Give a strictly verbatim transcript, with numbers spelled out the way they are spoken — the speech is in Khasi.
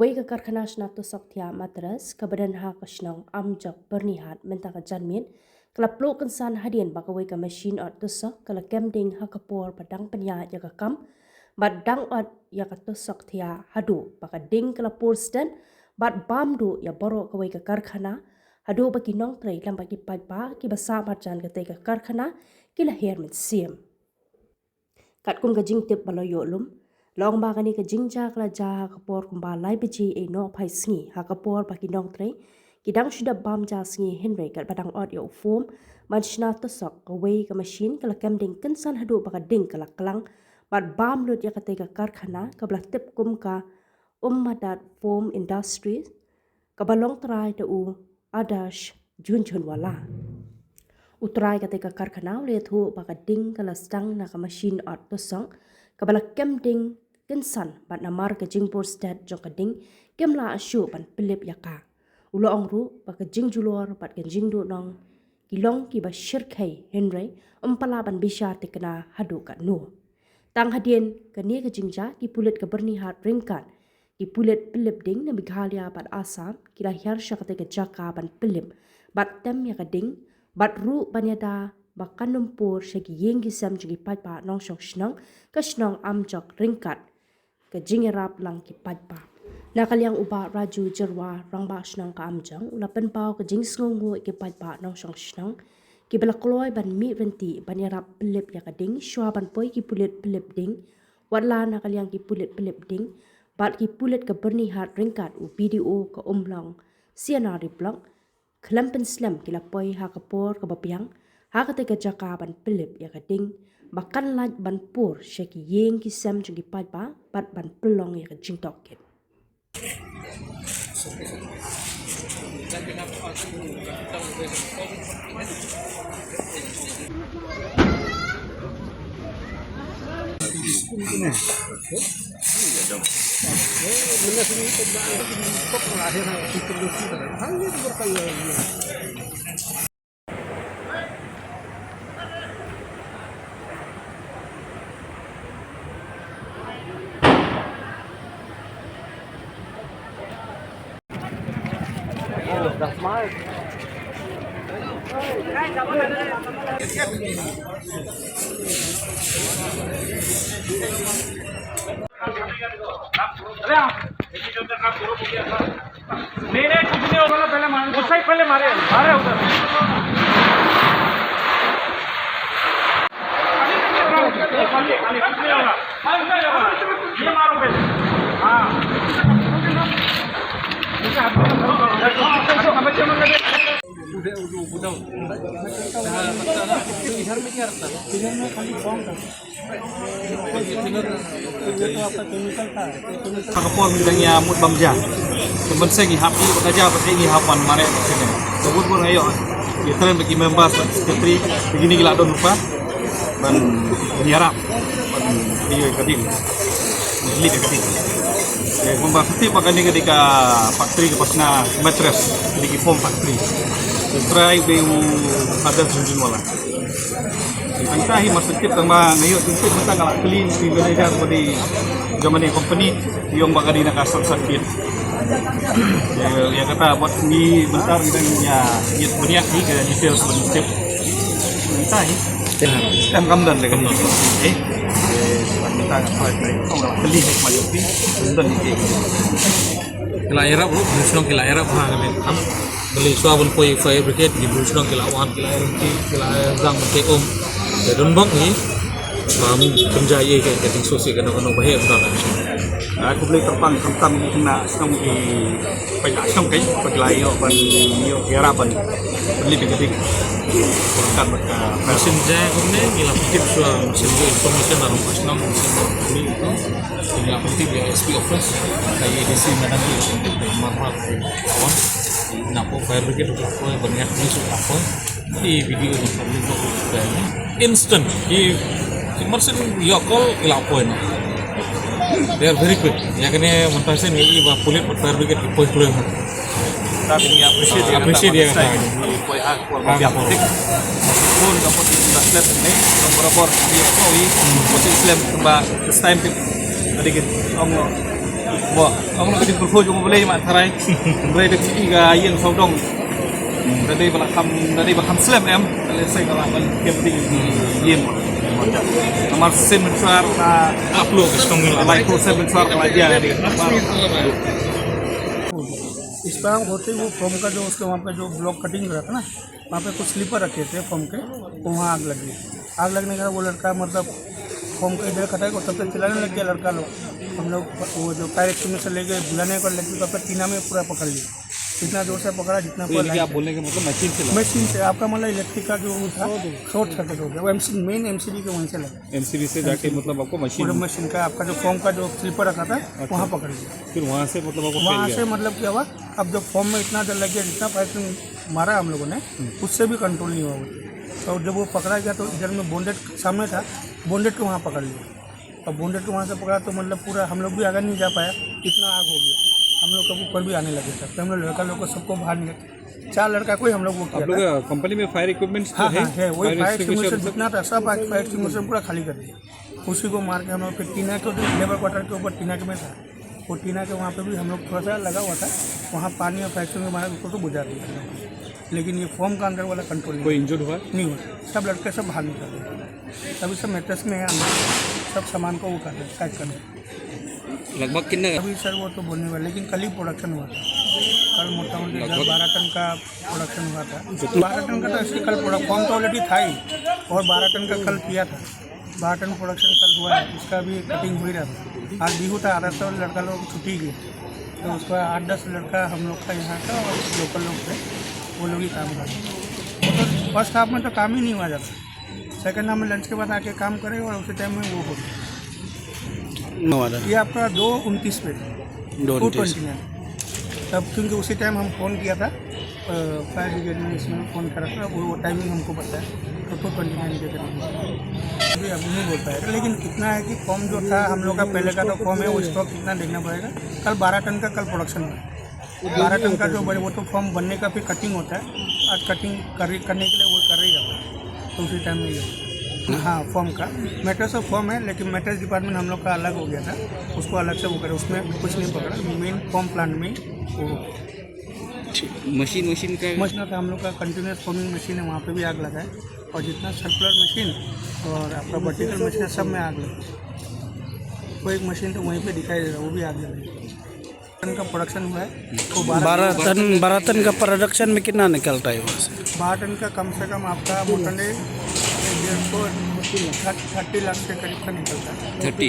Kawei ka karkhana shna tusok thiah mattress kaba don ha ka shnong Amjok Byrnihat mynta ka janmiet ka la pluh kynsan hadien ba kawei ka mashin ot tusok ka la kem ding ha ka por ba dang pynïaid ïa ka kam bad dang ot ïa ka tusok thiah haduh ba ka ding ka la pur stet bad bam duh ïa baroh kawei ka karkhana haduh ba ki nongtrei lem bad ki paidbah kiba sah marjan katei ka karkhana ki la her mynsiem. Katkum ka jingtip ba la ïoh lum, la ong ba kane ka jingjia ka la jia ha ka por kumba lai baje ei nohphai sngi ha ka por ba ki nongtrei ki dang shu dep bam ja sngi, hynrei katba dang ot ïa u fom ban shna tusok, kawei ka mashin ka la kem ding kynsan haduh ba ka ding ka la klang bad bam lut ïa katei ka karkhana kaba la tip kum ka Ummadat Foam Industries, kaba long trai da u Adarsh Jhunjhunwala. U trai katei ka karkhana u la ïathuh ba ka ding ka la sdang na ka mashin ot tusok kaba la kem ding kynsan bad namar ka jingpur stet jong ka ding kim lah shuh ban pynlip ïa ka. U la ong ruh ba ka jingjulor bad ka jingduhnong ki long kiba shyrkhei, hynrei ym pat lah ban bishar thikna haduh katno. Tang hadien kane ka jingjia ki pulit ka Byrnihat ryngkat ki pulit pynlip ding na Meghalaya bad Assam ki la hiar sha katei ka jaka ban pynlip bad tem ïa ka ding bad ruh ban ïada ba kan ym pur sha ki ïing ki sem jong ki paidbah nongshong shnong ka shnong Amjok ryngkat ka jingïarap lang ki paidbah. Na ka liang u Bah Raju Jyrwa, Rangbah Shnong ka Amjok, u la pynpaw ka jingsngewnguh ïa ki paidbah nongshong shnong kiba la kloi ban mih ryntih ban ïarap pynlip ïa ka ding shuwa ban poi ki pulit pynlip ding, wat la na ka liang ki pulit pynlip ding bad ki pulit ka Byrnihat ryngkat u B D O ka Umlong C&RD Block, khlem pynslem ki la poi ha ka por kaba biang ha katei ka jaka ban pynlip ïa ka ding ba kan lait ban pur sha ki ïing ki sem jong ki paidbah bad ban pynlong ïa ka jingtohkit. अरे हाँ। नहीं, नहीं, कुछ नहीं होगा ना, पहले मारे, उस साइड पहले मारे, मारे उधर। खाली, खाली, कुछ नहीं होगा। ये मारो पहले। हाँ। इधर में क्या रखता है? इधर में खाली फॉर्म था। Ha ka por ngi dang ïa mut bam ja. Te ban seng ngi hap ïa ka ja ba te ngi hap ban mareh ba te. Te bun bun ayo. Ïa tren ba ki members, secretary, te kine ki la don rupa. Ban ïarap ban ïa ka ding. Ban lip ïa ka ding. Te bun ba te ba kane ka dei ka factory ka pasna mattress, ka dei ki foam factory. Te trai be u Adarsh Jhunjhunwala. Mynta hi mar shu tip tang ba nga ïoh jingtip mynta nga la kylli ïa u manager ba dei jong kane ka company, u ong ba ka dei na ka short circuit. Ïa, ïa kata bad ngi mynta ngi dang ïa ïa bniah hi ka details ban tip. Mynta hi. Em kam don de kam don. Eh. Mynta nga la kylli hi ma jong phi. Kam don hi. Ki la ïarap ruh, ki shnong ki la ïarap ha kane. Balei shuwa ban poi fire brigade, ki bun shnong ki la wan, ki la ïarap, ki la ïarap ban poi um. Te don bok hi. Bam pynjah ïa ka, ka jingsngewsih kano kano ba heh ba ka. Ai khublei kyrpang khamtam ïa kine shnong ki paidbah shnong ki, ba ki la ïoh ban ïoh ïarap ban pynlip ïa ka dik. Pyrkhat bad ka. Mynsiem jai kumne, ngi la pyntip shuwa, mynsiem jai information na ruh shnong, mynsiem jai kumne. Ngi la pyntip ïa S P office, ka A D C madam ki la pyntip, ka Marwa ka la wan. Napoh fire brigade ka la poi, ban ïa police ka la poi. Ki B D O ni public ka la poi. Instant, ki, ki merchant ïa call ki la poi noh. They are very quick. Ïa kane mynta shen ngi i ba police bad fire brigade ki poi kloi noh. Tapi ngi appreciate ïa kata. Appreciate ïa kata. Poi ha, poi ha. Pun ka pun ka slap ni, barabor ïa ko i, pun slap ba this time tip. Tadi kita ong lo. Ba, ong na ka jingkyrkhu jong U Blei, ma tharai. Hynrei da ki, ka ïing sawdong, da dei ba la kham, da dei ba kham slem em. Lehse ka la ban kem ding ïing. Namar sien mynshuwa ka, आप लोग इसको मिला, like, sien mynshuwa ka la ïa dei. इस पर हम होते ही वो फॉर्म का जो उसके वहाँ पे जो ब्लॉक कटिंग रहता ना, वहाँ पे कुछ स्लीपर रखे थे फॉर्म के, तो वहाँ आग लगी। आग लगने के बाद वो लड़का, मतलब, फॉर्म का इधर खटाई को तब तक चिल्लाने लग गया लड़का लोग। हम लोग, वो जो फायर एक्सटिंग्विशर लेके बुझाने को लगी, तब तक टीना में पूरा पकड़ लिया। इतना जोर से पकड़ा जितना तो पूरा यानी कि लाइट आप है। बोलने का मतलब मशीन से लगा? मशीन से, आपका मतलब इलेक्ट्रिक का जो वो था, शॉर्ट सर्किट हो गया। वो एमसी, मेन एमसीबी के वहीं से लगा। एमसीबी से जाके एमसीबी। मतलब आपको मशीन पूरा मशीन का, आपका जो फॉर्म का जो स्लीपर रखा था, अच्छा। वहाँ पकड़ लिया। फिर वहाँ से मतलब आपको फैल वहाँ गया? से मतलब क्या हुआ, अब जो फॉर्म में इतना डर लग गया, जितना फायर मारा हम लोगों ने, हम्म। उससे भी कंट्रोल नहीं हुआ वो। तो जब वो पकड़ा गया तो इधर में बोनट सामने था, बोनट को वहाँ पकड़ लिया। और बोनट को वहाँ से पकड़ा तो मतलब पूरा हम लोग भी आगे नहीं जा पाया, इतना आग हो गया। हम लोग का ऊपर भी आने लगे था, तो हम लोग लड़का लोग को सबको बाहर निकल, चार लड़का को ही हम लोग वो किया आप लोग था। कंपनी में फायर इक्विपमेंट्स तो हाँ, है? हाँ, है। वही फायर फायर एक्सटिंग्विशर एक्सटिंग्विशर सब? जितना था, सब फायर एक्सटिंग्विशर पूरा खाली कर दिया। उसी को मार के हम लोग फिर टीना के, लेबर क्वार्टर के ऊपर टीना के में था, वो टीना के वहाँ पे भी हम लोग थोड़ा सा लगा हुआ था, वहाँ पानी और फायर एक्सटिंग्विशर के मारे उसको तो बुझा दिया। लेकिन ये फॉर्म का अंदर वाला कंट्रोल नहीं कोई हुआ। इंजर्ड हुआ? नहीं हुआ, सब लड़के सब बाहर निकल गए। अभी सब मैट्रेस में है अंदर, सब सामान को वो कर रहे हैं, पैक कर रहे हैं। लगभग कितने? अभी सर वो तो बोलने वाला, लेकिन कल ही प्रोडक्शन हुआ था, कल मोटा मोटी दस लगभग? बारह टन का प्रोडक्शन हुआ था। बारह टन का तो ऐसे कल प्रोडक्ट, फॉर्म तो ऑलरेडी था ही, और बारह टन का कल किया था। बारह टन प्रोडक्शन कल हुआ है, उसका भी कटिंग हो ही रहा था। आज बिहू था, आधा सौ लड़का लोग छुट्टी गए, तो उसका आठ दस लड़का हम लोग का यहाँ का और लोकल लोग थे, वो लोग ही काम कर रहे। तो फर्स्ट हाफ में तो काम ही नहीं हुआ जाता, सेकंड हाफ में लंच के बाद आके काम करे और उसी टाइम में वो हो गया। नौ वाला। ये आपका दो उनतीस पे, दो उनतीस। Two twenty nine. तब क्योंकि उसी टाइम हम फ़ोन किया था, फायर ब्रिगेड में, इसमें फ़ोन करा था, वो टाइमिंग हमको पता है, तो टू ट्वेंटी नाइन के करीब। अभी अब नहीं बोल पाएगा, लेकिन इतना है कि फॉर्म जो था हम लोग का पहले का, तो फॉर्म है, वो स्टॉक कितना देखना पड़ेगा। कल बारह टन का कल प्रोडक्शन हुआ, बारह टन का जो बड़े, वो तो फॉर्म बनने का फिर कटिंग होता है, आज कटिंग कर, करने के लिए वो कर रही है, तो उसी टाइम में ये, हाँ, फॉर्म का, मैट्रेस और फॉर्म है, लेकिन मैट्रेस डिपार्टमेंट हम लोग का अलग हो गया था, उसको अलग से वो करे, उसमें कुछ नहीं पकड़ा, मेन फॉर्म प्लांट में ही वो हो गया। ठीक, मशीन, मशीन का? मशीन का हम लोग का कंटिन्यूअस फॉर्मिंग मशीन है, वहाँ पे भी आग लगा है, और जितना सर्कुलर मशीन और आपका वर्टिकल मशीन है, सब में आग लगी। वो एक मशीन तो वहीं पे दिखाई दे रहा है, वो भी आग लगी। टन का प्रोडक्शन हुआ है, तो बारह बारह टन, बारह टन का प्रोडक्शन में कितना निकलता है वहाँ से? बारह टन का कम से कम आपका मोटा डेढ़ सौ, थर्टी लाख के करीब का निकलता है। थर्टी।